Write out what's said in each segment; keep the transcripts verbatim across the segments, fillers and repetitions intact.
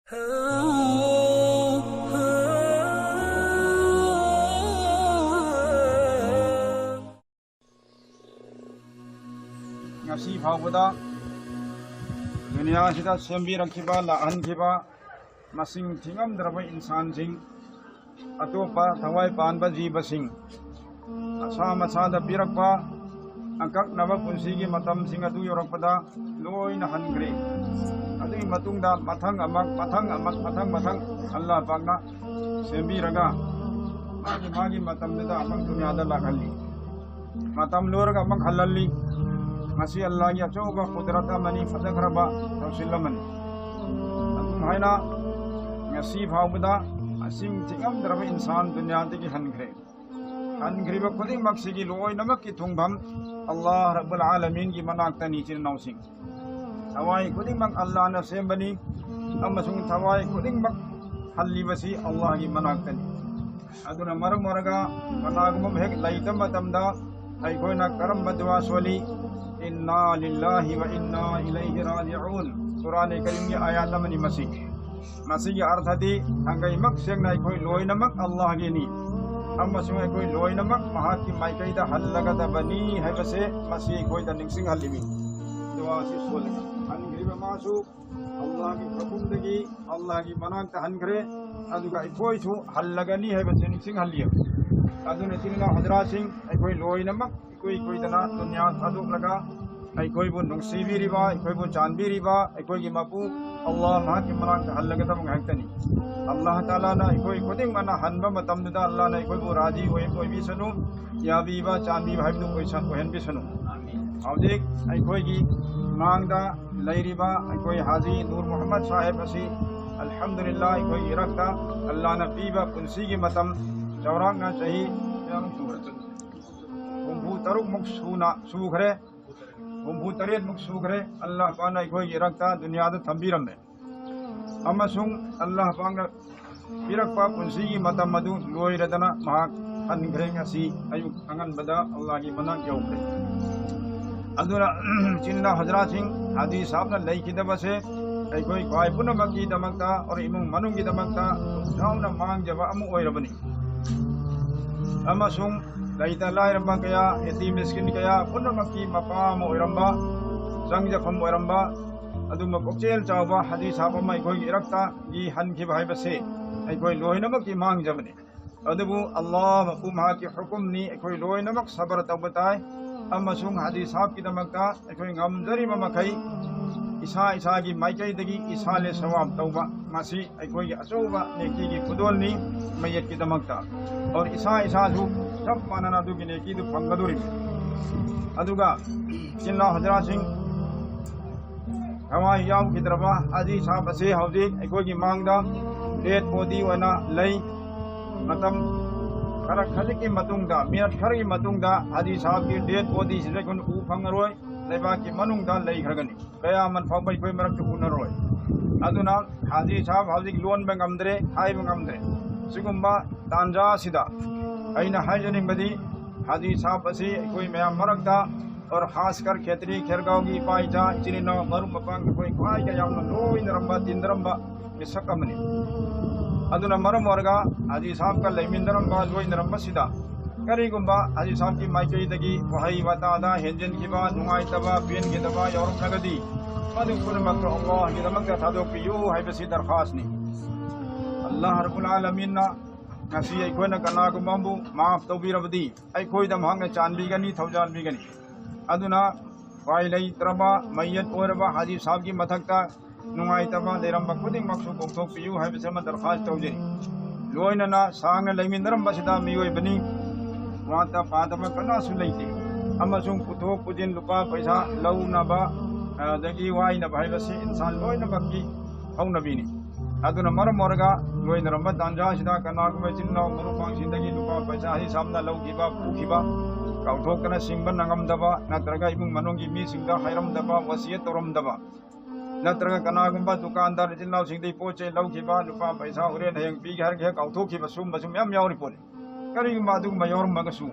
ꯉꯁꯤ ꯐꯥꯎꯕꯗ ꯗꯨꯅꯤꯌꯥꯁꯤꯗ ꯁꯦꯝꯕꯤꯔꯛꯈꯤꯕ, ꯂꯥꯛꯍꯟꯈꯤꯕ ꯃꯁꯤꯡ ꯊꯤꯉꯝꯗ꯭ꯔꯕ ꯏꯟꯁꯥꯟꯁꯤꯡ, ꯑꯇꯣꯞꯄ ꯊꯋꯥꯏ ꯄꯥꯟꯕ ꯖꯤꯕꯁꯤꯡ, ꯃꯁꯥ ꯃꯁꯥꯗ ꯄꯤꯔꯛꯄ ꯑꯀꯛꯅꯕ ꯄꯨꯟꯁꯤꯒꯤ ꯃꯇꯝꯁꯤꯡ ꯑꯗꯨ ꯌꯧꯔꯛꯄꯗ ꯂꯣꯏꯅ ꯍꯟꯈ꯭ꯔꯦ꯫ ꯑꯗꯨꯒꯤ ꯃꯇꯨꯡꯗ ꯃꯊꯪ ꯑꯃꯛ, ꯃꯊꯪ ꯑꯃꯛ, ꯃꯊꯪ ꯃꯊꯪ ꯑꯜꯂꯥꯍ ꯄꯥꯛꯅ ꯁꯦꯝꯕꯤꯔꯒ ꯃꯥꯒꯤ ꯃꯥꯒꯤ ꯃꯇꯝꯗꯨꯗ ꯑꯃꯛ ꯗꯨꯅꯤꯌꯥꯗ ꯂꯥꯛꯍꯜꯂꯤ꯫ ꯃꯇꯝ ꯂꯣꯏꯔꯒ ꯑꯃꯛ ꯍꯜꯍꯜꯂꯤ꯫ ꯃꯁꯤ ꯑꯜꯂꯥꯍꯒꯤ ꯑꯆꯧꯕ ꯀꯨꯗꯔꯠ ꯑꯃꯅꯤ, ꯐꯖꯈ꯭ꯔꯕ ꯊꯧꯁꯤꯜ ꯑꯃꯅꯤ꯫ ꯑꯗꯨꯝ ꯍꯥꯏꯅ ꯉꯁꯤ ꯐꯥꯎꯕꯗ ꯃꯁꯤꯡ ꯊꯤꯉꯝꯗ꯭ꯔꯕ ꯏꯟꯁꯥꯟ ꯗꯨꯅꯤꯌꯥꯗꯒꯤ ꯍꯟꯈ꯭ꯔꯦ꯫ ꯍꯟꯈ꯭ꯔꯤꯕ ꯈꯨꯗꯤꯡꯃꯛꯁꯤꯒꯤ ꯂꯣꯏꯅꯃꯛꯀꯤ ꯊꯨꯡꯐꯝ ꯑꯜꯂꯥꯍ ꯔꯕꯨꯜ ꯑꯥꯂꯃꯤꯟꯒꯤ ꯃꯅꯥꯛꯇꯅꯤ, ꯏꯆꯤꯜ ꯏꯅꯥꯎꯁꯤꯡ꯫ ꯊꯋꯥꯏ ꯈꯨꯗꯤꯡꯃꯛ ꯑꯜꯂꯥꯍꯅ ꯁꯦꯝꯕꯅꯤ, ꯑꯃꯁꯨꯡ ꯊꯋꯥꯏ ꯈꯨꯗꯤꯡꯃꯛ ꯍꯜꯂꯤꯕꯁꯤ ꯑꯜꯂꯥꯍꯒꯤ ꯃꯅꯥꯛꯇꯅꯤ꯫ ꯑꯗꯨꯅ ꯃꯔꯝ ꯑꯣꯏꯔꯒ ꯀꯅꯥꯒꯨꯝꯕ ꯑꯃ ꯍꯦꯛ ꯂꯩꯇꯕ ꯃꯇꯝꯗ ꯑꯩꯈꯣꯏꯅ ꯀꯔꯝꯕ ꯗꯨꯋꯥ ꯁꯣꯜꯂꯤ? "ꯏꯟꯅꯥ ꯂꯤꯜꯂꯥꯍꯤ ꯋ ꯏꯟꯅꯥ ꯏꯂꯩꯍꯤ ꯔꯥꯖꯤꯎꯟ"꯫ ꯀꯨꯔꯥꯟ ꯀꯔꯤꯝꯒꯤ ꯑꯥꯌꯥꯠ ꯑꯃꯅꯤ ꯃꯁꯤ꯫ ꯃꯁꯤꯒꯤ ꯑꯔꯊꯗꯤ ꯊꯥꯡꯒꯩꯃꯛ ꯁꯦꯡꯅ ꯑꯩꯈꯣꯏ ꯂꯣꯏꯅꯃꯛ ꯑꯜꯂꯥꯍꯒꯤꯅꯤ, ꯑꯃꯁꯨꯡ ꯑꯩꯈꯣꯏ ꯂꯣꯏꯅꯃꯛ ꯃꯍꯥꯛꯀꯤ ꯃꯥꯏꯀꯩꯗ ꯍꯜꯂꯒꯗꯕꯅꯤ ꯍꯥꯏꯕꯁꯦ ꯃꯁꯤ ꯑꯩꯈꯣꯏꯗ ꯅꯤꯡꯁꯤꯡꯍꯜꯂꯤꯃꯤ꯫ ꯗꯨꯋꯥꯁꯤ ꯁꯣꯜꯂꯒ ꯍꯟꯈ꯭ꯔꯤꯕ ꯃꯥꯁꯨ ꯑꯜꯂꯥꯍꯒꯤ ꯍꯨꯀꯨꯝꯗꯒꯤ ꯑꯜꯂꯥꯍꯒꯤ ꯃꯅꯥꯛꯇ ꯍꯟꯈ꯭ꯔꯦ, ꯑꯗꯨꯒ ꯑꯩꯈꯣꯏꯁꯨ ꯍꯜꯂꯒꯅꯤ ꯍꯥꯏꯕꯁꯤ ꯅꯤꯡꯁꯤꯡꯍꯜꯂꯤ꯫ ꯑꯗꯨꯅ ꯏꯆꯤꯜ ꯏꯅꯥꯎ ꯍꯖꯔꯥꯁꯤꯡ, ꯑꯩꯈꯣꯏ ꯂꯣꯏꯅꯃꯛ ꯏꯀꯨꯏ ꯀꯨꯏꯗꯅ ꯗꯨꯅꯤꯌꯥ ꯊꯥꯗꯣꯛꯂꯒ ꯑꯩꯈꯣꯏꯕꯨ ꯅꯨꯡꯁꯤꯕꯤꯔꯤꯕ, ꯑꯩꯈꯣꯏꯕꯨ ꯆꯥꯟꯕꯤꯔꯤꯕ ꯑꯩꯈꯣꯏꯒꯤ ꯃꯄꯨ ꯑꯜꯂꯥꯍ ꯃꯍꯥꯛꯀꯤ ꯃꯅꯥꯛꯇ ꯍꯜꯂꯒꯗꯕ ꯉꯥꯏꯍꯥꯛꯇꯅꯤ꯫ ꯑꯜꯂꯥꯍ ꯇꯥꯂꯥꯅ ꯑꯩꯈꯣꯏ ꯈꯨꯗꯤꯡꯃꯛꯅ ꯍꯟꯕ ꯃꯇꯝꯗꯨꯗ ꯑꯜꯂꯥꯍꯅ ꯑꯩꯈꯣꯏꯕꯨ ꯔꯥꯖꯤ ꯑꯣꯏ-, ꯑꯣꯏꯕꯤꯁꯅꯨ, ꯌꯥꯕꯤꯕ, ꯆꯥꯟꯕꯤꯕ ꯍꯥꯏꯕꯗꯨ ꯑꯣꯏꯁ-, ꯑꯣꯏꯍꯟꯕꯤꯁꯅꯨ꯫ ꯍꯧꯖꯤꯛ ꯑꯩꯈꯣꯏꯒꯤ ꯃꯥꯡꯗ ꯂꯩꯔꯤꯕ ꯑꯩꯈꯣꯏ ꯍꯥꯖꯤ ꯅꯨꯔ ꯃꯨꯍꯝꯃꯗ ꯁꯥꯍꯦꯕ ꯑꯁꯤ ꯑꯜꯍꯝꯗꯨꯂꯤꯜꯂꯥꯍ ꯑꯩꯈꯣꯏꯒꯤ ꯏꯔꯛꯇ ꯑꯜꯂꯥꯍꯅ ꯄꯤꯕ ꯄꯨꯟꯁꯤꯒꯤ ꯃꯇꯝ ꯆꯥꯎꯔꯥꯛꯅ ꯆꯍꯤ ꯍꯨꯝꯐꯨ ꯇꯔꯨꯛꯃꯨꯛ ꯁꯨꯅ ꯁꯨꯈ꯭ꯔꯦ꯫ ꯍꯨꯝꯐꯨ ꯇꯔꯦꯠꯃꯨꯛ ꯁꯨꯈ꯭ꯔꯦ꯫ ꯑꯜꯂꯥꯍ ꯄꯥꯛꯅ ꯑꯩꯈꯣꯏꯒꯤ ꯏꯔꯛꯇ ꯗꯨꯅꯤꯌꯥꯗ ꯊꯝꯕꯤꯔꯝꯃꯦ꯫ ꯑꯃꯁꯨꯡ ꯑꯜꯂꯥꯍ ꯄꯥꯛꯅ ꯄꯤꯔꯛꯄ ꯄꯨꯟꯁꯤꯒꯤ ꯃꯇꯝ ꯑꯗꯨ ꯂꯣꯏꯔꯗꯅ ꯃꯍꯥꯛ ꯍꯟꯈ꯭ꯔꯦ꯫ ꯉꯁꯤ ꯑꯌꯨꯛ ꯑꯉꯟꯕꯗ ꯑꯜꯂꯥꯍꯒꯤ ꯃꯅꯥꯛ ꯌꯧꯈ꯭ꯔꯦ꯫ ꯑꯗꯨꯅ ꯏꯆꯤꯜ ꯏꯅꯥꯎ ꯍꯖꯔꯥꯠꯁꯤꯡ, ꯍꯥꯖꯤ ꯁꯥꯍꯕꯅ ꯂꯩꯈꯤꯗꯕꯁꯦ ꯑꯩꯈꯣꯏ ꯈ꯭ꯋꯥꯏ ꯄꯨꯝꯅꯃꯛꯀꯤꯗꯃꯛꯇ ꯑꯣꯔ ꯏꯃꯨꯡ ꯃꯅꯨꯡꯒꯤꯗꯃꯛꯇ ꯆꯥꯎꯅ ꯃꯥꯡꯖꯕ ꯑꯃ ꯑꯣꯏꯔꯕꯅꯤ꯫ ꯑꯃꯁꯨꯡ ꯂꯩꯇ ꯂꯥꯏꯔꯕ ꯀꯌꯥ, ꯌꯦꯇꯤꯝ ꯃꯤꯁꯀꯤꯟ ꯀꯌꯥ ꯄꯨꯝꯅꯃꯛꯀꯤ ꯃꯄꯥ ꯑꯃ ꯑꯣꯏꯔꯝꯕ, ꯆꯪꯖꯐꯝ ꯑꯣꯏꯔꯝꯕ ꯑꯗꯨꯒꯨꯝꯕ ꯄꯨꯛꯆꯦꯜ ꯆꯥꯎꯕ ꯍꯥꯖꯤ ꯁꯥꯍꯕ ꯑꯃ ꯑꯩꯈꯣꯏꯒꯤ ꯏꯔꯛꯇꯒꯤ ꯍꯟꯈꯤꯕ ꯍꯥꯏꯕꯁꯤ ꯑꯩꯈꯣꯏ ꯂꯣꯏꯅꯃꯛꯀꯤ ꯃꯥꯡꯖꯕꯅꯤ꯫ ꯑꯗꯨꯕꯨ ꯑꯜꯂꯥꯍ ꯃꯄꯨ ꯃꯍꯥꯛꯀꯤ ꯍꯨꯀꯨꯝꯅꯤ, ꯑꯩꯈꯣꯏ ꯂꯣꯏꯅꯃꯛ ꯁꯕꯔ ꯇꯧꯕ ꯇꯥꯏ꯫ ꯑꯃꯁꯨꯡ ꯍꯥꯖꯤ ꯁꯥꯍꯕꯀꯤꯗꯃꯛꯇ ꯑꯩꯈꯣꯏ ꯉꯝꯖꯔꯤꯕ ꯃꯈꯩ ꯏꯁꯥ ꯏꯁꯥꯒꯤ ꯃꯥꯏꯀꯩꯗꯒꯤ ꯏꯁꯥꯂꯦ ꯁꯋꯥꯕ ꯇꯧꯕ, ꯃꯁꯤ ꯑꯩꯈꯣꯏꯒꯤ ꯑꯆꯧꯕ ꯅꯦꯀꯤꯒꯤ ꯈꯨꯗꯣꯜꯅꯤ꯫ ꯃꯌꯦꯠꯀꯤꯗꯃꯛꯇ ꯑꯣꯔ ꯏꯁꯥ ꯏꯁꯥꯁꯨ ꯆꯞ ꯃꯥꯟꯅꯅ ꯑꯗꯨꯒꯤ ꯅꯦꯀꯤꯗꯨ ꯐꯪꯒꯗꯧꯔꯤꯕꯅꯤ꯫ ꯑꯗꯨꯒ ꯏꯆꯤꯟ ꯏꯅꯥꯎ ꯍꯖꯔꯥꯠꯁꯤꯡ, ꯊꯋꯥꯏ ꯌꯥꯎꯈꯤꯗ꯭ꯔꯕ ꯍꯥꯖꯤ ꯁꯥꯍꯕ ꯑꯁꯤ ꯍꯧꯖꯤꯛ ꯑꯩꯈꯣꯏꯒꯤ ꯃꯥꯡꯗ ꯗꯦꯗ ꯕꯣꯗꯤ ꯑꯣꯏꯅ ꯂꯩ꯫ ꯃꯇꯝ ꯈꯔ ꯈꯖꯤꯛꯀꯤ ꯃꯇꯨꯡꯗ, ꯃꯤꯅꯠ ꯈꯔꯒꯤ ꯃꯇꯨꯡꯗ ꯍꯥꯖꯤ ꯁꯥꯍꯕꯀꯤ ꯗꯦꯗ ꯕꯣꯗꯤꯁꯤꯗ ꯑꯩꯈꯣꯏꯅ ꯎ ꯐꯪꯉꯔꯣꯏ, ꯂꯩꯕꯥꯛꯀꯤ ꯃꯅꯨꯡꯗ ꯂꯩꯈ꯭ꯔꯒꯅꯤ꯫ ꯀꯌꯥꯃꯠ ꯐꯥꯎꯕ ꯑꯩꯈꯣꯏ ꯃꯔꯛꯇ ꯎꯅꯔꯣꯏ꯫ ꯑꯗꯨꯅ ꯍꯥꯖꯤ ꯁꯥꯍꯕ ꯍꯧꯖꯤꯛ ꯂꯣꯟꯕ ꯉꯝꯗ꯭ꯔꯦ, ꯍꯥꯏꯕ ꯉꯝꯗ꯭ꯔꯦ꯫ ꯁꯤꯒꯨꯝꯕ ꯇꯥꯟꯖꯥ ꯑꯁꯤꯗ ꯑꯩꯅ ꯍꯥꯏꯖꯅꯤꯡꯕꯗꯤ, ꯍꯥꯖꯤ ꯁꯥꯍꯕ ꯑꯁꯤ ꯑꯩꯈꯣꯏ ꯃꯌꯥꯝ ꯃꯔꯛꯇ ꯑꯣꯔ ꯍꯥꯁꯀꯔ ꯈꯦꯇ꯭ꯔꯤ ꯈꯦꯔꯒꯥꯎꯒꯤ ꯏꯄꯥ ꯏꯆꯥ, ꯏꯆꯤꯟ ꯏꯅꯥꯎ, ꯃꯔꯨꯞ ꯃꯄꯥꯡ, ꯑꯩꯈꯣꯏ ꯈ꯭ꯋꯥꯏꯗ ꯌꯥꯝꯅ ꯂꯣꯏꯅꯔꯝꯕ, ꯇꯤꯟꯅꯔꯝꯕ ꯃꯤꯁꯛ ꯑꯃꯅꯤ꯫ ꯑꯗꯨꯅ ꯃꯔꯝ ꯑꯣꯏꯔꯒ ꯍꯥꯖꯤ ꯁꯥꯍꯕꯀ ꯂꯩꯃꯤꯟꯅꯔꯝꯕ, ꯂꯣꯏꯅꯔꯝꯕꯁꯤꯗ ꯀꯔꯤꯒꯨꯝꯕ ꯍꯥꯖꯤ ꯁꯥꯍꯕꯀꯤ ꯃꯥꯏꯀꯩꯗꯒꯤ ꯋꯥꯍꯩ ꯋꯥꯇꯥꯗ ꯍꯦꯟꯖꯤꯟꯈꯤꯕ, ꯅꯨꯡꯉꯥꯏꯇꯕ, ꯄꯦꯟꯈꯤꯗꯕ ꯌꯥꯎꯔꯝꯂꯒꯗꯤ, ꯃꯗꯨ ꯄꯨꯝꯅꯃꯛꯇꯨ ꯑꯜꯂꯥꯍꯒꯤꯗꯃꯛꯇ ꯊꯥꯗꯣꯛꯄꯤꯌꯨ ꯍꯥꯏꯕꯁꯤ ꯗꯔꯈꯥꯁꯅꯤ꯫ ꯑꯜꯂꯥꯍ ꯔꯕꯨꯜ ꯑꯥꯂꯃꯤꯟꯅ ꯉꯁꯤ ꯑꯩꯈꯣꯏꯅ ꯀꯅꯥꯒꯨꯝꯕ ꯑꯃꯕꯨ ꯃꯥꯐ ꯇꯧꯕꯤꯔꯕꯗꯤ, ꯑꯩꯈꯣꯏꯗ ꯃꯍꯥꯛꯅ ꯆꯥꯟꯕꯤꯒꯅꯤ, ꯊꯧꯖꯥꯟꯕꯤꯒꯅꯤ꯫ ꯑꯗꯨꯅ ꯎꯄꯥꯏ ꯂꯩꯇ꯭ꯔꯕ, ꯃꯩꯌꯠ ꯑꯣꯏꯔꯕ ꯍꯥꯖꯤ ꯁꯥꯍꯕꯀꯤ ꯃꯊꯛꯇ ꯅꯨꯡꯉꯥꯏꯇꯕ ꯂꯩꯔꯝꯕ ꯈꯨꯗꯤꯡꯃꯛꯁꯨ ꯀꯣꯛꯊꯣꯛꯄꯤꯌꯨ ꯍꯥꯏꯕꯁꯤ ꯑꯃ ꯗꯔꯈꯥꯁ ꯇꯧꯖꯔꯤ꯫ ꯂꯣꯏꯅꯅ ꯁꯥꯡꯅ ꯂꯩꯃꯤꯟꯅꯔꯝꯕꯁꯤꯗ ꯃꯤꯑꯣꯏꯕꯅꯤ, ꯋꯥꯠꯇ ꯄꯥꯗꯕ ꯀꯅꯥꯁꯨ ꯂꯩꯇꯦ꯫ ꯑꯃꯁꯨꯡ ꯄꯨꯊꯣꯛ ꯄꯨꯁꯤꯟ, ꯂꯨꯄꯥ ꯄꯩꯁꯥ ꯂꯧꯅꯕ, ꯑꯗꯒꯤ ꯋꯥꯏꯅꯕ ꯍꯥꯏꯕꯁꯤ ꯏꯟꯁꯥꯟ ꯂꯣꯏꯅꯃꯛꯀꯤ ꯍꯧꯅꯕꯤꯅꯤ꯫ ꯑꯗꯨꯅ ꯃꯔꯝ ꯑꯣꯏꯔꯒ ꯂꯣꯏꯅꯔꯝꯕ ꯇꯥꯟꯖꯥ ꯑꯁꯤꯗ ꯀꯅꯥꯒꯨꯝꯕ ꯏꯆꯤꯟ ꯏꯅꯥꯎ ꯃꯔꯨꯞ ꯃꯄꯥꯡꯁꯤꯡꯗꯒꯤ ꯂꯨꯄꯥ ꯄꯩꯁꯥ ꯍꯥꯖꯤ ꯁꯥꯍꯕꯅ ꯂꯧꯈꯤꯕ, ꯄꯨꯈꯤꯕ, ꯀꯥꯎꯊꯣꯛꯇꯅ ꯁꯤꯡꯕ ꯅꯪꯉꯝꯗꯕ, ꯅꯠꯇ꯭ꯔꯒ ꯏꯃꯨꯡ ꯃꯅꯨꯡꯒꯤ ꯃꯤꯁꯤꯡꯗ ꯍꯥꯏꯔꯝꯗꯕ, ꯋꯥꯁꯤꯌꯠ ꯇꯧꯔꯝꯗꯕ, ꯅꯠꯇ꯭ꯔꯒ ꯀꯅꯥꯒꯨꯝꯕ ꯗꯨꯀꯥꯟꯗꯥꯔ ꯏꯆꯤꯟ ꯏꯅꯥꯎꯁꯤꯡꯗꯒꯤ ꯄꯣꯠ ꯆꯩ ꯂꯧꯈꯤꯕ, ꯂꯨꯄꯥ ꯄꯩꯁꯥ ꯍꯣꯔꯦꯟ ꯍꯌꯦꯡ ꯄꯤꯒꯦ ꯍꯥꯏꯔꯒ ꯍꯦꯛ ꯀꯥꯎꯊꯣꯛꯈꯤꯕ, ꯁꯨꯝꯕꯁꯨ ꯃꯌꯥꯝ ꯌꯥꯎꯔꯤ ꯄꯣꯠꯅꯤ꯫ ꯀꯔꯤꯒꯨꯝꯕ ꯑꯗꯨꯒꯨꯝꯕ ꯌꯥꯎꯔꯝꯃꯒꯁꯨ,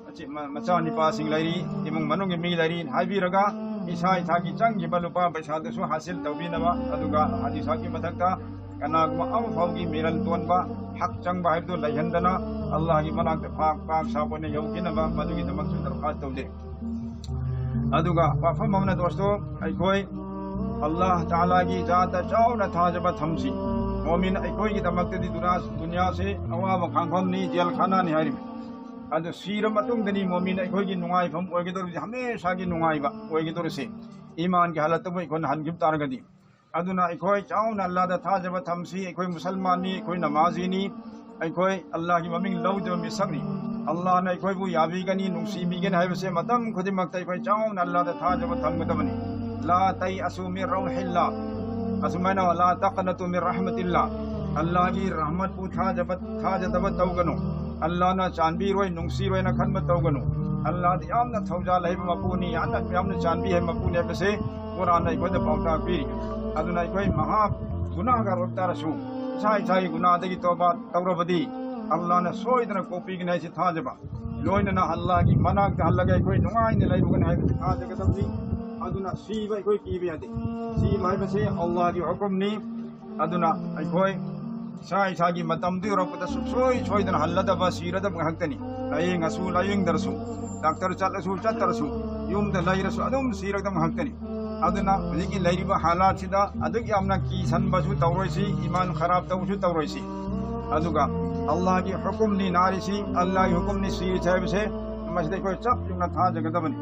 ꯑꯆꯤ-, ꯃ-, ꯃꯆꯥꯅꯤꯄꯥꯁꯤꯡ ꯂꯩꯔꯤ, ꯏꯃꯨꯡ ꯃꯅꯨꯡꯒꯤ ꯃꯤ ꯂꯩꯔꯤ ꯍꯥꯏꯕꯤꯔꯒ, ꯏꯁꯥ ꯏꯁꯥꯒꯤ ꯆꯪꯈꯤꯕ ꯂꯨꯄꯥ ꯄꯩꯁꯥꯗꯨꯁꯨ ꯍꯥꯁꯤꯜ ꯇꯧꯕꯤꯅꯕ, ꯑꯗꯨꯒ ꯍꯥꯗꯤꯁꯥꯒꯤ ꯃꯊꯛꯇ ꯀꯅꯥꯒꯨꯝꯕ ꯑꯃꯐꯥꯎꯒꯤ ꯃꯤꯔꯟ ꯇꯣꯟꯕ, ꯍꯛ ꯆꯪꯕ ꯍꯥꯏꯕꯗꯨ ꯂꯩꯍꯟꯗꯅ ꯑꯜꯂꯥꯍꯒꯤ ꯃꯅꯥꯛꯇ ꯄꯥꯛ ꯄꯥꯛ ꯁꯥꯞ ꯑꯣꯏꯅ ꯌꯧꯈꯤꯅꯕ ꯃꯗꯨꯒꯤꯗꯃꯛꯁꯨ ꯗꯔꯈꯥꯁ ꯇꯧꯖꯩ꯫ ꯑꯗꯨꯒ ꯋꯥꯐꯝ ꯑꯃꯅ ꯗꯣꯁꯇꯣ, ꯑꯩꯈꯣꯏ ꯑꯜꯂꯥꯍ ꯇꯥꯂꯥꯒꯤ ꯖꯥꯠꯇ ꯆꯥꯎꯅ ꯊꯥꯖꯕ ꯊꯝꯁꯤ꯫ ꯃꯣꯃꯤꯟ ꯑꯩꯈꯣꯏꯒꯤꯗꯃꯛꯇꯗꯤ ꯗꯨꯅꯤꯌꯥ-, ꯗꯨꯅꯤꯌꯥꯁꯦ ꯑꯋꯥꯕ ꯈꯥꯡꯐꯝꯅꯤ, ꯖꯦꯜ ꯈꯥꯅꯥꯅꯤ ꯍꯥꯏꯔꯤꯕ꯫ ꯑꯗꯨ ꯁꯤꯔ ꯃꯇꯨꯡꯗꯅꯤ ꯃꯣꯃꯤꯟ ꯑꯩꯈꯣꯏꯒꯤ ꯅꯨꯡꯉꯥꯏꯐꯝ ꯑꯣꯏꯒꯗꯧꯔꯤꯁꯦ, ꯍꯃꯦꯁꯥꯒꯤ ꯅꯨꯡꯉꯥꯏꯕ ꯑꯣꯏꯒꯗꯧꯔꯤꯁꯦ, ꯏꯃꯥꯟꯒꯤ ꯍꯥꯂꯠꯇꯕꯨ ꯑꯩꯈꯣꯏꯅ ꯍꯟꯈꯤꯕ ꯇꯥꯔꯒꯗꯤ꯫ ꯑꯗꯨꯅ ꯑꯩꯈꯣꯏ ꯆꯥꯎꯅ ꯑꯜꯂꯥꯗ ꯊꯥꯖꯕ ꯊꯝꯁꯤ꯫ ꯑꯩꯈꯣꯏ ꯃꯨꯁꯜꯃꯥꯟꯅꯤ, ꯑꯩꯈꯣꯏ ꯅꯃꯥꯖꯤꯅꯤ, ꯑꯩꯈꯣꯏ ꯑꯜꯂꯥꯍꯒꯤ ꯃꯃꯤꯡ ꯂꯧꯗꯕ ꯃꯤꯁꯛꯅꯤ꯫ ꯑꯜꯂꯥꯍꯅ ꯑꯩꯈꯣꯏꯕꯨ ꯌꯥꯕꯤꯒꯅꯤ, ꯅꯨꯡꯁꯤꯕꯤꯒꯅꯤ ꯍꯥꯏꯕꯁꯦ ꯃꯇꯝ ꯈꯨꯗꯤꯡꯃꯛꯇ ꯑꯩꯈꯣꯏ ꯆꯥꯎꯅ ꯑꯜꯂꯥꯗ ꯊꯥꯖꯕ ꯊꯝꯒꯗꯕꯅꯤ꯫ لا تيأسوا من روح الله. ꯑꯁꯨꯃꯥꯏꯅ لا تقنطوا من رحمة الله. ꯑꯜꯂꯥꯍꯒꯤ ꯔꯍꯃꯠꯄꯨ ꯊꯥꯖꯕ, ꯊꯥꯖꯗꯕ ꯇꯧꯒꯅꯨ꯫ ꯑꯜꯂꯥꯍꯅ ꯆꯥꯟꯕꯤꯔꯣꯏ, ꯅꯨꯡꯁꯤꯔꯣꯏꯅ ꯈꯟꯕ ꯇꯧꯒꯅꯨ꯫ ꯑꯜꯂꯥꯍꯗꯤ ꯌꯥꯝꯅ ꯊꯧꯖꯥꯜ ꯍꯩꯕ ꯃꯄꯨꯅꯤ, ꯌꯥꯝꯅ, ꯌꯥꯝꯅ ꯆꯥꯟꯕꯤ ꯍꯩꯕ ꯃꯄꯨꯅꯤ ꯍꯥꯏꯕꯁꯦ ꯀꯨꯔꯥꯟꯅ ꯑꯩꯈꯣꯏꯗ ꯄꯥꯎꯇꯥꯛ ꯄꯤꯔꯤ꯫ ꯑꯗꯨꯅ ꯑꯩꯈꯣꯏ ꯃꯍꯥ ꯒꯨꯅꯥꯍꯒꯥꯔ ꯑꯣꯏꯕ ꯇꯥꯔꯁꯨ, ꯏꯁꯥ ꯏꯁꯥꯒꯤ ꯒꯨꯅꯥꯍꯗꯒꯤ ꯇꯧꯕ ꯇꯧꯔꯕꯗꯤ ꯑꯜꯂꯥꯍꯅ ꯁꯣꯏꯗꯅ ꯀꯣꯛꯄꯤꯒꯅꯤ ꯍꯥꯏꯁꯤ ꯊꯥꯖꯕ꯫ ꯂꯣꯏꯅꯅ ꯑꯜꯂꯥꯍꯒꯤ ꯃꯅꯥꯛꯇ ꯍꯜꯂꯒ ꯑꯩꯈꯣꯏ ꯅꯨꯡꯉꯥꯏꯅ ꯂꯩꯔꯨꯒꯅꯤ ꯍꯥꯏꯕꯁꯤ ꯊꯥꯖꯒꯗꯕꯅꯤ꯫ ꯑꯗꯨꯅ ꯁꯤꯕ ꯑꯩꯈꯣꯏ ꯀꯤꯕ ꯌꯥꯗꯦ꯫ ꯁꯤꯕ ꯍꯥꯏꯕꯁꯦ ꯑꯜꯂꯥꯍꯒꯤ ꯍꯨꯀꯨꯝꯅꯤ꯫ ꯑꯗꯨꯅ ꯑꯩꯈꯣꯏ ꯏꯁꯥ ꯏꯁꯥꯒꯤ ꯃꯇꯝꯗꯨ ꯌꯧꯔꯛꯄꯗ ꯁꯨꯡꯁꯣꯏ ꯁꯣꯏꯗꯅ ꯍꯜꯂꯗꯕ, ꯁꯤꯔꯗꯕ ꯉꯥꯛꯇꯅꯤ꯫ ꯂꯥꯌꯦꯡꯉꯁꯨ ꯂꯥꯌꯦꯡꯗ꯭ꯔꯁꯨ, ꯗꯥꯛꯇꯔ ꯆꯠꯂꯁꯨ ꯆꯠꯇ꯭ꯔꯁꯨ, ꯌꯨꯝꯗ ꯂꯩꯔꯁꯨ ꯑꯗꯨꯝ ꯁꯤꯔꯗꯕ ꯉꯥꯛꯇꯅꯤ꯫ ꯑꯗꯨꯅ ꯍꯧꯖꯤꯛꯀꯤ ꯂꯩꯔꯤꯕ ꯍꯥꯂꯥꯠꯁꯤꯗ ꯑꯗꯨꯛ ꯌꯥꯝꯅ ꯀꯤꯁꯟꯕꯁꯨ ꯇꯧꯔꯣꯏꯁꯤ, ꯏꯃꯥꯟ ꯈꯔꯥꯞ ꯇꯧꯕꯁꯨ ꯇꯧꯔꯣꯏꯁꯤ꯫ ꯑꯗꯨꯒ ꯑꯜꯂꯥꯍꯒꯤ ꯍꯨꯀꯨꯝꯅꯤ ꯅꯥꯔꯤꯁꯤ, ꯑꯜꯂꯥꯍꯒꯤ ꯍꯨꯀꯨꯝꯅꯤ ꯁꯤꯔꯤꯁꯤ ꯍꯥꯏꯕꯁꯦ ꯃꯁꯤꯗ ꯑꯩꯈꯣꯏ ꯆꯞ ꯌꯨꯡꯅ ꯊꯥꯖꯒꯗꯕꯅꯤ꯫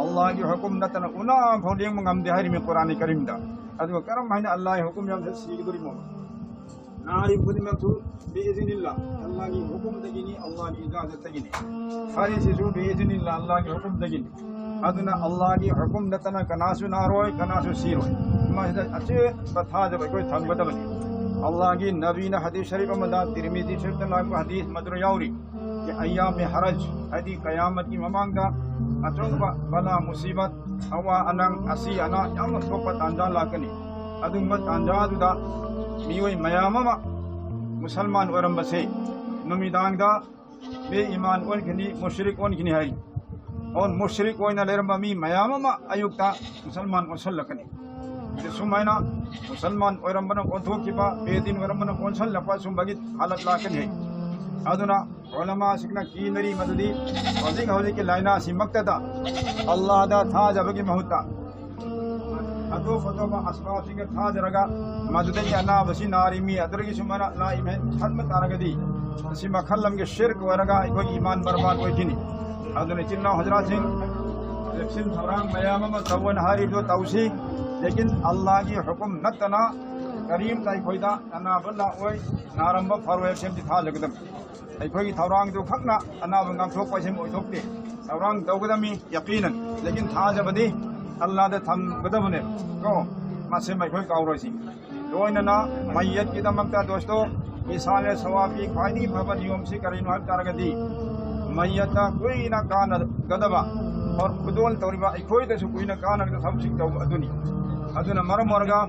ꯑꯜꯂꯥꯍꯒꯤ ꯍꯨꯀꯨꯝ ꯅꯠꯇꯅ ꯎꯅꯥ ꯐꯥꯎ ꯂꯦꯡꯕ ꯉꯝꯗꯦ ꯍꯥꯏꯔꯤꯃꯤ ꯀꯨꯔꯥꯟ ꯀꯔꯤꯝꯗ꯫ ꯑꯗꯨꯒ ꯀꯔꯝ ꯍꯥꯏꯅ ꯑꯜꯂꯥꯍꯒꯤ ꯍꯨꯀꯨꯝ ꯌꯥꯎꯗꯅ ꯁꯤꯒꯗꯧꯔꯤꯃꯣ? ꯅꯥꯔꯤꯕ ꯈꯨꯗꯤꯡꯃꯛꯁꯨ ꯕꯤꯏꯖꯅꯤꯜꯂꯥ, ꯑꯜꯂꯥꯍꯒꯤ ꯍꯨꯀꯨꯝꯗꯒꯤꯅꯤ, ꯑꯜꯂꯥꯍꯒꯤ ꯏꯖꯥꯖꯠꯇꯒꯤꯅꯤ꯫ ꯐꯔꯤꯁꯤꯁꯨ ꯕꯤꯏꯖꯅꯤꯜꯂꯥ, ꯑꯜꯂꯥꯍꯒꯤ ꯍꯨꯀꯨꯝꯗꯒꯤꯅꯤ꯫ ꯑꯗꯨꯅ ꯑꯜꯂꯥꯍꯒꯤ ꯍꯨꯀꯨꯝ ꯅꯠꯇꯅ ꯀꯅꯥꯁꯨ ꯅꯥꯔꯣꯏ, ꯀꯅꯥꯁꯨ ꯁꯤꯔꯣꯏ꯫ ꯃꯁꯤꯗ ꯑꯆꯦꯠꯄ ꯊꯥꯖꯕ ꯑꯩꯈꯣꯏ ꯊꯝꯒꯗꯕꯅꯤ꯫ ꯑꯜꯂꯥꯍꯒꯤ ꯅꯕꯤꯅ ꯍꯗꯤꯁ ꯁꯔꯤꯐ ꯑꯃꯗ, ꯇꯤꯔꯃꯤꯖꯤ ꯁꯔꯤꯐꯇ ꯂꯥꯛꯄ ꯍꯗꯤꯁ ꯃꯗꯨꯗ ꯌꯥꯎꯔꯤ, ꯑꯩꯌꯥꯃꯦ ꯍꯔꯖ, ꯍꯥꯏꯗꯤ ꯀꯌꯥꯃꯠꯀꯤ ꯃꯃꯥꯡꯗ ꯑꯆꯧꯕ ꯕꯂꯥ ꯃꯨꯁꯤꯕꯠ, ꯑꯋꯥ ꯑꯅꯪ, ꯑꯁꯤ ꯑꯅꯥ ꯌꯥꯝꯅ ꯊꯣꯛꯄ ꯇꯥꯟꯖꯥ ꯂꯥꯛꯀꯅꯤ꯫ ꯑꯗꯨꯒꯨꯝꯕ ꯇꯥꯟꯖꯥ ꯑꯗꯨꯗ ꯃꯤꯑꯣꯏ ꯃꯌꯥꯝ ꯑꯃ ꯃꯨꯁꯜꯃꯥꯟ ꯑꯣꯏꯔꯝꯕꯁꯦ ꯅꯨꯃꯤꯗꯥꯡꯗ ꯕꯦ ꯏꯃꯥꯟ ꯑꯣꯟꯈꯤꯅꯤ, ꯃꯨꯁꯔꯤꯛ ꯑꯣꯟꯈꯤꯅꯤ ꯍꯥꯏꯔꯤ꯫ ꯑꯣꯟ ꯃꯨꯁ꯭ꯔꯤꯛ ꯑꯣꯏꯅ ꯂꯩꯔꯝꯕ ꯃꯤ ꯃꯌꯥꯝ ꯑꯃ ꯑꯌꯨꯛꯇ ꯃꯨꯁꯜꯃꯥꯟ ꯑꯣꯟꯁꯤꯜꯂꯛꯀꯅꯤ꯫ ꯑꯗꯨ ꯁꯨꯃꯥꯏꯅ ꯃꯨꯁꯜꯃꯥꯟ ꯑꯣꯏꯔꯝꯕꯅ ꯑꯣꯟꯊꯣꯛꯈꯤꯕ, ꯕꯦꯗꯤꯟ ꯑꯣꯏꯔꯝꯕꯅ ꯑꯣꯟꯁꯤꯜꯂꯛꯄ, ꯁꯨꯝꯕꯒꯤ ꯍꯥꯂꯠ ꯂꯥꯛꯀꯅꯤ꯫ ꯑꯗꯨꯅ ꯎꯂꯃꯥꯁꯤꯡꯅ ꯀꯤꯅꯔꯤ ꯃꯗꯨꯗꯤ ꯍꯧꯖꯤꯛ ꯍꯧꯖꯤꯛꯀꯤ ꯂꯥꯏꯅꯥꯁꯤꯃꯛꯇꯗ ꯑꯜꯂꯥꯍꯗ ꯊꯥꯖꯕꯒꯤ ꯃꯍꯨꯠꯇ ꯑꯇꯣꯞ ꯑꯇꯣꯞꯄ ꯑꯁꯕꯥꯕꯁꯤꯡꯗ ꯊꯥꯖꯔꯒ ꯃꯗꯨꯗꯒꯤ ꯑꯅꯥꯕꯁꯤ ꯅꯥꯔꯤ ꯃꯤ ꯑꯗꯨꯗꯒꯤ ꯁꯨꯃꯥꯏꯅ ꯂꯥꯛꯏ ꯃꯍꯦꯟ ꯈꯟꯕ ꯇꯥꯔꯒꯗꯤ ꯃꯁꯤ ꯃꯈꯜ ꯑꯃꯒꯤ ꯁꯤꯔꯛ ꯑꯣꯏꯔꯒ ꯑꯩꯈꯣꯏꯒꯤ ꯏꯃꯥꯟ ꯕꯔꯕꯥꯗ ꯑꯣꯏꯈꯤꯅꯤ꯫ ꯑꯗꯨꯅ ꯏꯆꯤꯟ ꯏꯅꯥꯎ ꯍꯖꯔꯥꯠꯁꯤꯡ, ꯆꯦꯛꯁꯤꯟ ꯊꯧꯔꯥꯡ ꯃꯌꯥꯝ ꯑꯃ ꯇꯧꯑꯣꯅ ꯍꯥꯏꯔꯤꯕꯗꯨ ꯇꯧꯁꯤ꯫ ꯂꯦꯀꯤꯟ ꯑꯜꯂꯥꯍꯒꯤ ꯍꯨꯀꯨꯝ ꯅꯠꯇꯅ ꯀꯔꯤꯝꯇ ꯑꯩꯈꯣꯏꯗ ꯑꯅꯥꯕ ꯂꯥꯛꯑꯣꯏ, ꯅꯥꯔꯝꯕ ꯐꯔꯣꯏ ꯍꯥꯏꯕꯁꯤ ꯊꯥꯖꯒꯗꯕꯅꯤ꯫ ꯑꯩꯈꯣꯏꯒꯤ ꯊꯧꯔꯥꯡꯗꯨ ꯈꯛꯅ ꯑꯅꯥꯕ ꯉꯥꯛꯊꯣꯛꯄ ꯍꯥꯏꯁꯤ ꯑꯣꯏꯊꯣꯛꯇꯦ꯫ ꯊꯧꯔꯥꯡ ꯇꯧꯒꯗꯕꯅꯤ ꯌꯀꯤꯅꯟ, ꯂꯦꯀꯤꯟ ꯊꯥꯖꯕꯗꯤ ꯑꯜꯂꯥꯗ ꯊꯝꯒꯗꯕꯅꯦ꯫ ꯀꯣ, ꯃꯁꯤꯃ ꯑꯩꯈꯣꯏ ꯀꯥꯎꯔꯣꯏꯁꯤ꯫ ꯂꯣꯏꯅꯅ ꯃꯩꯌꯠꯀꯤꯗꯃꯛꯇ ꯗꯣꯁꯇꯣ, ꯏꯁꯥꯂꯦ ꯁꯋꯥꯕꯤ ꯈ꯭ꯋꯥꯏꯗꯒꯤ ꯐꯕ ꯅꯤꯌꯣꯝꯁꯤ ꯀꯔꯤꯅꯣ ꯍꯥꯏꯕ ꯇꯥꯔꯒꯗꯤ ꯃꯩꯌꯠꯇ ꯀꯨꯏꯅ ꯀꯥꯟꯅꯒꯗꯕ, ꯑꯣꯔ ꯈꯨꯗꯣꯜ ꯇꯧꯔꯤꯕ ꯑꯩꯈꯣꯏꯗꯁꯨ ꯀꯨꯏꯅ ꯀꯥꯟꯅꯒꯗꯕ ꯊꯕꯛꯁꯤꯡ ꯇꯧꯕ ꯑꯗꯨꯅꯤ꯫ ꯑꯗꯨꯅ ꯃꯔꯝ ꯑꯣꯏꯔꯒ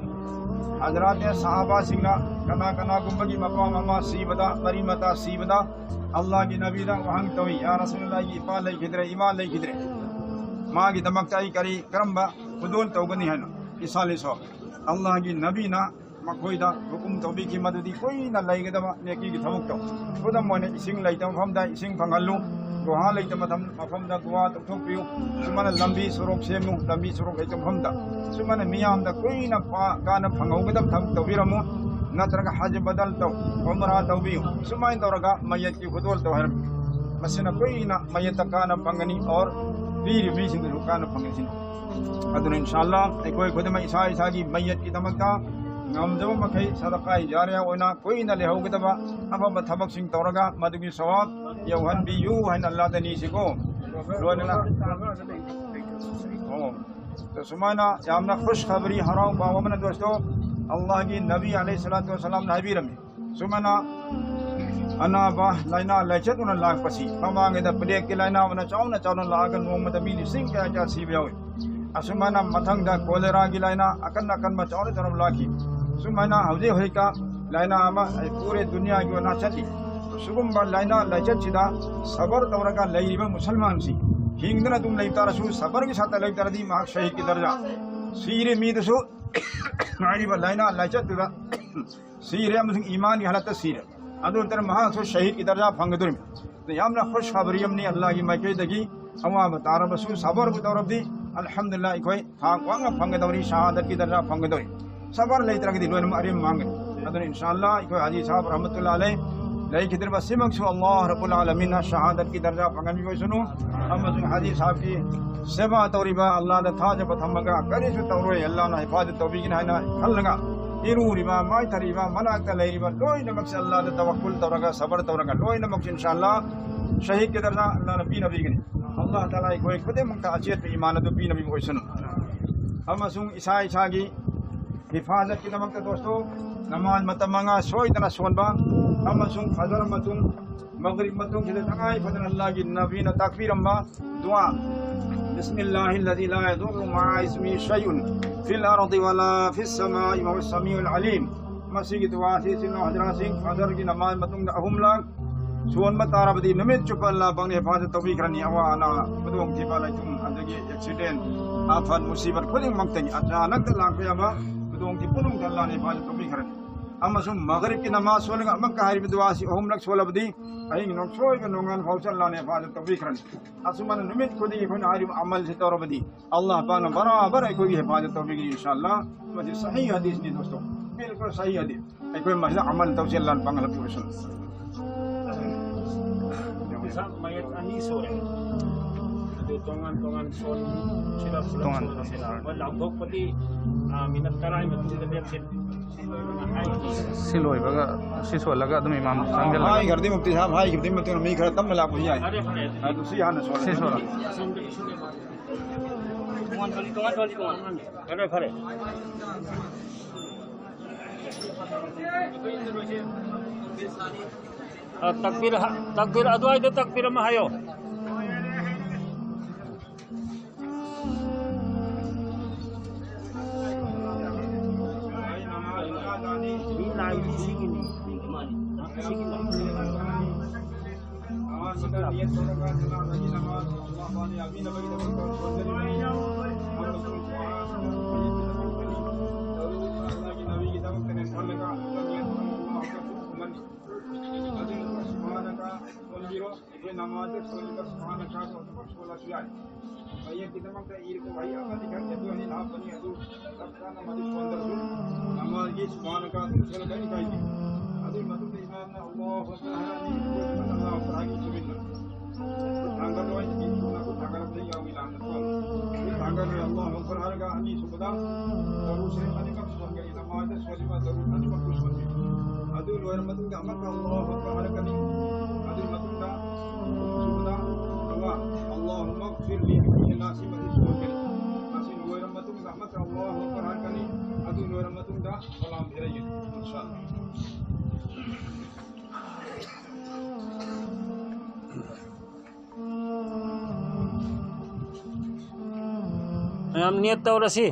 ꯍꯖꯔꯥꯠꯅꯦ ꯁꯍꯥꯕꯥꯁꯤꯡꯅ ꯀꯅꯥ ꯀꯅꯥꯒꯨꯝꯕꯒꯤ ꯃꯄꯥ ꯃꯃꯥ ꯁꯤꯕꯗ, ꯃꯔꯤ ꯃꯇꯥ ꯁꯤꯕꯗ ꯑꯜꯂꯥꯍꯒꯤ ꯅꯕꯤꯗ ꯋꯥꯍꯪ ꯇꯧꯏ, "ꯌꯥ ꯔꯁꯨꯂꯨꯜꯂꯥꯍꯒꯤ ꯏꯄꯥ ꯂꯩꯈꯤꯗ꯭ꯔꯦ, ꯏꯃꯥ ꯂꯩꯈꯤꯗ꯭ꯔꯦ, ꯃꯥꯒꯤꯗꯃꯛꯇ ꯑꯩ ꯀꯔꯤ, ꯀꯔꯝꯕ ꯈꯨꯗꯣꯜ ꯇꯧꯒꯅꯤ?" ꯍꯥꯏꯅ꯫ ꯏꯁꯥꯂꯦ ꯁꯋꯥꯕ꯫ ꯑꯜꯂꯥꯍꯒꯤ ꯅꯕꯤꯅ ꯃꯈꯣꯏꯗ ꯍꯨꯀꯨꯝ ꯇꯧꯕꯤꯈꯤ ꯃꯗꯨꯗꯤ ꯀꯨꯏꯅ ꯂꯩꯒꯗꯕ ꯅꯦꯀꯤꯒꯤ ꯊꯕꯛꯇꯣ꯫ ꯈꯨꯗꯝ ꯑꯣꯏꯅ ꯏꯁꯤꯡ ꯂꯩꯇꯕ ꯃꯐꯝꯗ ꯏꯁꯤꯡ ꯐꯪꯍꯜꯂꯨ, ꯒꯨꯍꯥ ꯂꯩꯇꯕ ꯃꯐꯝ-, ꯃꯐꯝꯗ ꯒꯨꯍꯥ ꯂꯧꯊꯣꯛꯄꯤꯌꯨ꯫ ꯁꯨꯃꯥꯏꯅ ꯂꯝꯕꯤ ꯁꯣꯔꯣꯛ ꯁꯦꯝꯃꯨ, ꯂꯝꯕꯤ ꯁꯣꯔꯣꯛ ꯂꯩꯇꯕ ꯃꯐꯝꯗ꯫ ꯁꯨꯃꯥꯏꯅ ꯃꯤꯌꯥꯝꯗ ꯀꯨꯏꯅ ꯄꯥ-, ꯀꯥꯟꯅ ꯐꯪꯍꯧꯒꯗꯕ ꯊꯕꯛ ꯇꯧꯕꯤꯔꯝꯃꯨ꯫ ꯅꯠꯇ꯭ꯔꯒ ꯍꯖ ꯕꯗꯜ ꯇꯧ, ꯎꯝꯔꯥ ꯇꯧꯕꯤꯌꯨ꯫ ꯁꯨꯃꯥꯏꯅ ꯇꯧꯔꯒ ꯃꯌꯠꯀꯤ ꯈꯨꯗꯣꯜ ꯇꯧ ꯍꯥꯏꯔꯝꯃꯤ꯫ ꯃꯁꯤꯅ ꯀꯨꯏꯅ ꯃꯌꯠꯇ ꯀꯥꯟꯅ ꯐꯪꯒꯅꯤ, ꯑꯣꯔ ꯄꯤꯔꯤꯕ ꯃꯤꯁꯤꯡꯗꯁꯨ ꯀꯥꯟꯅ ꯐꯪꯒꯅꯤ ꯁꯤꯅꯤ꯫ ꯑꯗꯨꯅ ꯏꯟꯁꯥ ꯑꯜꯂꯥ ꯑꯩꯈꯣꯏ ꯈꯨꯗꯤꯡꯃꯛ ꯏꯁꯥ ꯏꯁꯥꯒꯤ ꯃꯌꯠꯀꯤꯗꯃꯛꯇ ꯉꯝꯖꯕ ꯃꯈꯩ ꯁꯗꯀꯥ ꯖꯥꯔꯤꯌꯥ ꯑꯣꯏꯅ ꯀꯨꯏꯅ ꯂꯩꯍꯧꯒꯗꯕ ꯑꯐꯕ ꯊꯕꯛꯁꯤꯡ ꯇꯧꯔꯒ ꯃꯗꯨꯒꯤ ꯁꯋꯥꯕ ꯌꯧꯍꯟꯕꯤꯌꯨ ꯍꯥꯏꯅ ꯑꯜꯂꯥꯗ ꯅꯤꯁꯤꯀꯣ꯫ ꯂꯣꯏꯅꯅ꯫ ꯑꯣ꯫ ꯑꯗꯣ ꯁꯨꯃꯥꯏꯅ ꯌꯥꯝꯅ ꯈꯨꯁ ꯈꯕꯔꯤ ꯍꯔꯥꯎ ꯄꯥꯎ ꯑꯃꯅ ꯗꯣꯁꯇꯣ, ꯑꯜꯂꯥꯍꯒꯤ ꯅꯕꯤ ꯑꯂꯩꯍꯤ ꯁꯂꯥꯇꯨ ꯋꯁꯁꯂꯥꯝꯅ ꯍꯥꯏꯕꯤꯔꯝꯃꯤ꯫ ꯁꯨꯃꯥꯏꯅ ꯑꯅꯥꯕ ꯂꯥꯏꯅꯥ ꯂꯥꯏꯆꯠ ꯑꯣꯏꯅ ꯂꯥꯛꯄꯁꯤ, ꯃꯃꯥꯡꯉꯩꯗ ꯄ꯭ꯂꯦꯒꯀꯤ ꯂꯥꯏꯅꯥ ꯑꯣꯏꯅ ꯆꯥꯎꯅ ꯆꯥꯎꯅ ꯂꯥꯛꯑꯒ ꯅꯣꯡꯃꯗ ꯃꯤ ꯂꯤꯁꯤꯡ ꯀꯌꯥ ꯀꯌꯥ ꯁꯤꯕ ꯌꯥꯎꯏ꯫ ꯑꯁꯨꯃꯥꯏꯅ ꯃꯊꯪꯗ ꯀꯣꯂꯦꯔꯥꯒꯤ ꯂꯥꯏꯅꯥ ꯑꯀꯟ ꯑꯀꯟꯕ ꯆꯥꯎꯅ ꯆꯥꯎꯅ ꯂꯥꯛꯈꯤ꯫ ꯁꯨꯃꯥꯏꯅ ꯍꯧꯖꯤꯛ ꯍꯧꯖꯤꯛꯇ ꯂꯥꯏꯅꯥ ꯑꯃ ꯄꯨꯔꯦ ꯗꯨꯅꯤꯌꯥꯒꯤ ꯑꯣꯏꯅ ꯆꯠꯂꯤ꯫ ꯁꯤꯒꯨꯝꯕ ꯂꯥꯏꯅꯥ ꯂꯥꯏꯆꯠꯁꯤꯗ ꯁꯕꯔ ꯇꯧꯔꯒ ꯂꯩꯔꯤꯕ ꯃꯨꯁꯜꯃꯥꯟꯁꯤ ꯍꯤꯡꯗꯅ ꯑꯗꯨꯝ ꯂꯩꯕ ꯇꯥꯔꯁꯨ, ꯁꯕꯔꯒꯤ ꯁꯥꯠꯇ ꯂꯩꯕ ꯇꯥꯔꯗꯤ ꯃꯍꯥꯛ ꯁꯍꯤꯗꯀꯤ ꯗꯔꯖꯥ, ꯁꯤꯔꯦ ꯃꯤꯗꯨꯁꯨ ꯍꯥꯏꯔꯤꯕ ꯂꯥꯏꯅꯥ ꯂꯥꯏꯆꯠꯇꯨꯗ ꯁꯤꯔꯦ ꯑꯃꯁꯨꯡ ꯏꯃꯥꯟꯒꯤ ꯍꯥꯂꯠꯇ ꯁꯤꯔꯦ꯫ ꯑꯗꯨ ꯅꯠꯇꯅ ꯃꯍꯥꯛꯁꯨ ꯁꯍꯤꯗꯀꯤ ꯗꯔꯖꯥ ꯐꯪꯒꯗꯧꯔꯤꯕꯅꯤ꯫ ꯑꯗꯨ ꯌꯥꯝꯅ ꯈꯨꯁ ꯈꯕꯔꯤ ꯑꯃꯅꯤ꯫ ꯑꯜꯂꯥꯍꯒꯤ ꯃꯥꯏꯀꯩꯗꯒꯤ ꯑꯋꯥꯕ ꯇꯥꯔꯕꯁꯨ, ꯁꯕꯔꯕꯨ ꯇꯧꯔꯕꯗꯤ, ꯑꯜꯍꯝꯗꯨꯂꯤꯜꯂꯥꯍ, ꯑꯩꯈꯣꯏ ꯊꯥꯛ ꯋꯥꯡꯅ ꯐꯪꯒꯗꯧꯔꯤ, ꯁꯍꯥꯗꯠꯀꯤ ꯗꯔꯖꯥ ꯐꯪꯒꯗꯧꯔꯤ꯫ ꯁꯕꯔ ꯂꯩꯇ꯭ꯔꯒꯗꯤ ꯂꯣꯏꯅꯃꯛ ꯑꯔꯦꯝ ꯃꯥꯡꯒꯅꯤ꯫ ꯑꯗꯨꯅ ꯏꯟꯁꯥ ꯑꯜꯂꯥꯍ ꯑꯩꯈꯣꯏ ꯍꯥꯖꯤ ꯁꯥꯍꯕ ꯔꯍꯃꯇꯨꯜꯂꯥꯍꯤ ꯑꯂꯩꯍꯤ ꯂꯩꯈꯤꯗ꯭ꯔꯤꯕ ꯑꯁꯤꯃꯛꯁꯨ ꯑꯜꯂꯥꯍ ꯔꯕꯨꯜ ꯑꯥꯂꯃꯤꯟꯅ ꯁꯍꯥꯗꯠꯀꯤ ꯗꯔꯖꯥ ꯐꯪꯍꯟꯕꯤꯕ ꯑꯣꯏꯁꯅꯨ꯫ ꯑꯃꯁꯨꯡ ꯍꯥꯖꯤ ꯁꯥꯍꯕꯀꯤ ꯁꯦꯕꯥ ꯇꯧꯔꯤꯕ, ꯑꯜꯂꯥꯍꯗ ꯊꯥꯖꯕ ꯊꯝꯃꯒ ꯀꯔꯤꯁꯨ ꯇꯧꯔꯣꯏ, ꯑꯜꯂꯥꯍꯅ ꯍꯤꯐꯥꯖꯠ ꯇꯧꯕꯤꯒꯅꯤ ꯍꯥꯏꯅ ꯈꯜꯂꯒ ꯏꯔꯨꯔꯤꯕ, ꯃꯥꯏꯊꯔꯤꯕ, ꯃꯅꯥꯛꯇ ꯂꯩꯔꯤꯕ ꯂꯣꯏꯅꯃꯛꯁꯦ ꯑꯜꯂꯥꯍꯗ ꯇꯋꯛꯀꯨꯜ ꯇꯧꯔꯒ, ꯁꯕꯔ ꯇꯧꯔꯒ ꯂꯣꯏꯅꯃꯛꯁꯦ ꯏꯟꯁꯥ ꯑꯜꯂꯥꯍ ꯁꯍꯤꯗꯀꯤ ꯗꯔꯖꯥ ꯑꯜꯂꯥꯍꯅ ꯄꯤꯅꯕꯤꯒꯅꯤ꯫ ꯑꯜꯂꯥꯍ ꯇꯥꯂꯥ ꯑꯩꯈꯣꯏ ꯈꯨꯗꯤꯡꯃꯛꯇ ꯑꯆꯦꯠꯄ ꯏꯃꯥꯟ ꯑꯗꯨ ꯄꯤꯅꯕꯤꯕ ꯑꯣꯏꯁꯅꯨ꯫ ꯑꯃꯁꯨꯡ ꯏꯁꯥ ꯏꯁꯥꯒꯤ ꯍꯤꯐꯥꯖꯠꯀꯤꯗꯃꯛꯇ ꯗꯣꯁꯇꯣ, ꯅꯃꯥꯖ ꯃꯇꯝ ꯃꯉꯥ ꯁꯣꯏꯗꯅ ꯁꯣꯟꯕ, ꯑꯃꯁꯨꯡ ꯐꯖꯔ ꯃꯇꯨꯡ, ꯃꯒꯔꯤꯕ ꯃꯇꯨꯡꯁꯤꯗ ꯇꯉꯥꯏ ꯐꯗꯅ ꯑꯜꯂꯥꯍꯒꯤ ꯅꯕꯤꯅ ꯇꯥꯛꯄꯤꯔꯝꯕ ꯗꯨꯋꯥ, "ꯕꯤꯁꯃꯤꯜꯂꯥꯍꯤꯜꯂꯥꯖꯤ ꯂꯥ ꯌꯥꯗꯨꯔꯔꯨ ꯃꯥ ꯏꯁꯃꯤꯍꯤ ꯁꯩꯎꯟ ꯐꯤꯜ ꯑꯔꯗꯤ ꯋꯥ ꯂꯥ ꯐꯤꯁ ꯁꯃꯥꯏ ꯋꯥ ꯍꯨꯋ ꯁꯃꯤꯎꯜ ꯑꯂꯤꯝ"꯫ ꯃꯁꯤꯒꯤ ꯗꯨꯋꯥꯁꯤ ꯏꯆꯤꯟ ꯏꯅꯥꯎ ꯍꯖꯔꯥꯠꯁꯤꯡ ꯐꯖꯔꯒꯤ ꯅꯃꯥꯖ ꯃꯇꯨꯡꯗ ꯑꯍꯨꯝꯂꯛ ꯁꯣꯟꯕ ꯇꯥꯔꯕꯗꯤ ꯅꯨꯃꯤꯠ ꯆꯨꯞꯄ ꯑꯜꯂꯥꯍ ꯄꯥꯛꯅ ꯍꯤꯐꯥꯖꯠ ꯇꯧꯕꯤꯈ꯭ꯔꯅꯤ꯫ ꯑꯋꯥ ꯑꯅꯥ, ꯈꯨꯗꯣꯡꯊꯤꯕ, ꯂꯩꯊꯨꯝ, ꯑꯗꯒꯤ ꯑꯦꯛꯁꯤꯗꯦꯟ, ꯑꯐꯠ ꯃꯨꯁꯤꯕꯠ ꯈꯨꯗꯤꯡꯃꯛꯇꯒꯤ, ꯑꯆꯥꯅꯛꯇ ꯂꯥꯛꯄ ꯌꯥꯕ ꯈꯨꯗꯣꯡꯊꯤꯕ ꯄꯨꯝꯅꯃꯛꯇ ꯑꯜꯂꯥꯍꯅ ꯍꯤꯐꯥꯖꯠ ꯇꯧꯕꯤꯈ꯭ꯔꯅꯤ꯫ ꯑꯃꯁꯨꯡ ꯃꯒꯔꯤꯕꯀꯤ ꯅꯃꯥꯖ ꯁꯣꯜꯂꯒ ꯑꯃꯛꯀ ꯍꯥꯏꯔꯤꯕ ꯗꯨꯋꯥꯁꯤ ꯑꯍꯨꯝꯂꯛ ꯁꯣꯜꯂꯕꯗꯤ ꯑꯍꯤꯡ ꯅꯣꯡꯁꯣꯏꯕ ꯅꯣꯡꯉꯥꯟ ꯐꯥꯎ ꯑꯜꯂꯥꯍꯅ ꯍꯤꯐꯥꯖꯠ ꯇꯧꯕꯤꯈ꯭ꯔꯅꯤ꯫ ꯑꯁꯨꯃꯥꯏꯅ ꯅꯨꯃꯤꯠ ꯈꯨꯗꯤꯡꯒꯤ ꯑꯩꯈꯣꯏꯅ ꯍꯥꯏꯔꯤꯕ ꯑꯃꯜꯁꯤ ꯇꯧꯔꯕꯗꯤ ꯑꯜꯂꯥꯍ ꯄꯥꯛꯅ ꯕꯔꯥꯕꯔ ꯑꯩꯈꯣꯏꯒꯤ ꯍꯤꯐꯥꯖꯠ ꯇꯧꯕꯤꯒꯅꯤ ꯏꯟꯁꯥ ꯑꯜꯂꯥꯍ꯫ ꯃꯁꯤ ꯁꯍꯤ ꯍꯗꯤꯁꯅꯤ ꯗꯣꯁꯇꯣ, ꯕꯤꯜꯀꯨꯜ ꯁꯍꯤ ꯍꯗꯤꯁ꯫ ꯑꯩꯈꯣꯏ ꯃꯁꯤꯗ ꯑꯃꯜ ꯇꯧꯁꯤ, ꯑꯜꯂꯥꯍꯅ ꯄꯥꯡꯒꯜ ꯄꯤꯔꯁꯅꯨ꯫ ꯃꯌꯦꯛ ꯑꯅꯤ ꯁꯨꯔꯦ꯫ ꯑꯗꯨ ꯇꯣꯉꯥꯟ ꯇꯣꯉꯥꯟ ꯁꯣꯟ ꯁꯤꯔ ꯄꯨꯂꯞ ꯇꯣꯉꯥꯟ ꯁꯣꯟ ꯇꯣꯉꯥꯟ ꯁꯤꯔ꯫ ꯁꯣꯟ꯫ ꯃꯣꯏ ꯂꯥꯎꯊꯣꯛꯄꯗꯤ, ꯑ, ꯃꯤꯅꯠ ꯇꯔꯥꯒꯤ ꯃꯇꯨꯡꯗ ꯂꯦꯞꯁꯤ꯫ ꯁꯤ ꯂꯣꯏꯕꯒ, ꯁꯤ ꯁꯣꯜꯂꯒ ꯑꯗꯨꯝ ꯏꯃꯥꯝ ꯆꯪꯁꯤꯜꯂꯒ꯫ ꯍꯥꯏꯈ꯭ꯔꯗꯤ ꯃꯨꯐꯇꯤ ꯁꯥꯍꯕ ꯍꯥꯏꯈꯤꯕꯗꯤ ꯃꯇꯨꯡꯗ ꯃꯤ ꯈꯔ ꯇꯞꯅ ꯂꯥꯛꯄꯁꯨ ꯌꯥꯏ꯫ ꯐꯔꯦ, ꯐꯔꯦ꯫ ꯑꯗꯨ ꯁꯤ ꯍꯥꯟꯅ ꯁꯣꯜꯂꯁꯤ꯫ ꯁꯤ ꯁꯣꯜꯂꯣ꯫ ꯐꯔꯦ, ꯐꯔꯦ꯫ ꯑ, ꯇꯛꯕꯤꯔ ꯍ-, ꯇꯛꯕꯤꯔ ꯑꯗꯨꯋꯥꯏꯗ ꯇꯛꯕꯤꯔ ꯑꯃ ꯍꯥꯏꯌꯣ꯫ ꯃꯤ ꯂꯥꯛꯏꯁꯤ ꯁꯤꯒꯤꯅꯤ꯫ ꯁꯤꯒꯤ ꯂꯥꯛꯏꯁꯤ꯫ ꯅꯤꯌꯠ ꯇꯧꯔꯒ ꯖꯅꯥꯖꯥꯒꯤ ꯅꯃꯥꯖ ꯑꯜꯂꯥꯍ ꯄꯥꯛꯅ ꯌꯥꯕꯤꯅꯕꯒꯤꯗꯃꯛꯇ ꯁꯣꯟꯖꯔꯤꯕꯅꯤ꯫ ꯑꯃꯁꯨꯡ ꯁꯨꯕꯍꯥꯅ ꯑꯜꯂꯥꯍꯒꯤꯗꯃꯛꯇꯅꯤ, ꯗꯔꯨꯗ ꯑꯜꯂꯥꯍꯒꯤ ꯅꯕꯤꯒꯤꯗꯃꯛꯇꯅꯤ ꯈꯜꯂꯒ ꯅꯤꯌꯠ ꯇꯧꯔꯒ ꯑꯜꯂꯥꯍ ꯑꯜꯂꯥꯍ ꯁꯣꯟꯕꯅꯤ꯫ ꯑꯗꯨꯅ ꯁꯨꯕꯍꯥꯅꯀ ꯁꯣꯟꯕꯤꯔꯣ꯫ ꯑꯩꯈꯣꯏ ꯅꯃꯥꯖꯗ ꯁꯣꯜꯂꯤꯕ ꯁꯨꯕꯍꯥꯅꯀꯗꯣ ꯑꯗꯨꯃꯛ ꯁꯣꯜꯂꯁꯨ ꯌꯥꯏ꯫ ꯃꯌꯦꯛꯀꯤꯗꯃꯛꯇ ꯏꯔꯤꯕ ꯋꯥꯍꯩ ꯑꯃꯅꯤ ꯈꯪꯗꯦ, ꯑꯗꯨ ꯑꯅꯤ ꯂꯥꯛꯄꯅꯤ, ꯑꯗꯨ ꯆꯞ ꯆꯥꯅ ꯃꯗꯨ ꯁꯣꯟꯗ꯭ꯔꯁꯨ ꯅꯃꯥꯖꯒꯤ ꯁꯨꯕꯍꯥꯅꯀꯗꯣ ꯁꯣꯜꯂꯒ ꯀꯔꯤꯝ ꯀꯥꯏꯗꯦ꯫ ꯑꯗꯨꯒꯤ ꯃꯇꯨꯡꯗ ꯏꯃꯥꯝꯅ ꯑꯜꯂꯥꯍꯨ ꯑꯛꯕꯔ ꯍꯥꯏꯔꯅꯤ, ꯑꯩꯈꯣꯏ ꯃꯊꯪꯗ ꯑꯜꯂꯥꯍꯨ ꯑꯛꯕꯔ ꯍꯥꯏꯒꯤ ꯇꯨꯃꯤꯟꯅ ꯊꯥꯡꯒꯠꯂꯣ ꯍꯥꯏꯅ ꯃꯤ ꯊꯨꯅ ꯊꯥꯡꯒꯠꯂꯛꯄꯗ ꯌꯥꯎꯏ ꯂꯥꯟꯅ ꯁꯣꯜꯂꯤ꯫ ꯊꯥꯡꯒꯠꯂꯦ, ꯑꯜꯂꯥꯍꯨ ꯑꯛꯕꯔ ꯍꯥꯏꯔꯒ ꯑꯅꯤꯁꯨꯕꯗ ꯗꯔꯨꯗꯁꯦ ꯑꯅꯤꯃꯛ ꯁꯣꯟꯒꯅꯤ, ꯅꯃꯥꯖꯗ ꯁꯣꯜꯂꯤꯕ ꯗꯔꯨꯗ ꯑꯅꯤꯃꯛꯇꯨ ꯁꯣꯟꯒꯅꯤ꯫ ꯑꯗꯨ ꯂꯣꯏꯔ ꯃꯇꯨꯡꯗ ꯑꯃꯨꯛꯀ ꯑꯜꯂꯥꯍꯨ ꯑꯛꯕꯔ ꯍꯥꯏꯔꯛꯀꯅꯤ꯫ ꯑꯗꯨꯒꯤ ꯃꯇꯨꯡꯗ ꯑꯍꯨꯝꯁꯨꯕꯗ ꯅꯃꯥ ꯑꯜꯂꯥꯍꯨꯝꯃ ꯏꯒꯐꯤꯔ ꯂꯤ ꯍꯥꯏꯅ ꯁꯤꯃꯗꯤ ꯁꯣꯟꯒꯅꯤ꯫ ꯃꯁꯤ ꯂꯣꯏꯔ ꯃꯇꯨꯡꯗ ꯑꯃꯨꯛꯀ ꯑꯜꯂꯥꯍꯨ ꯑꯛꯕꯔ ꯍꯥꯏꯔꯛꯀꯅꯤ꯫ ꯑꯗꯨ ꯂꯣꯏꯔ ꯃꯇꯨꯡꯗ ꯁꯂꯥꯝ ꯄꯤꯔꯛꯏ꯫ ꯏꯟꯁꯥ ꯑꯜꯂꯥꯍ꯫ ꯃꯌꯥꯝ ꯅꯤꯌꯠ ꯇꯧꯔꯁꯤ꯫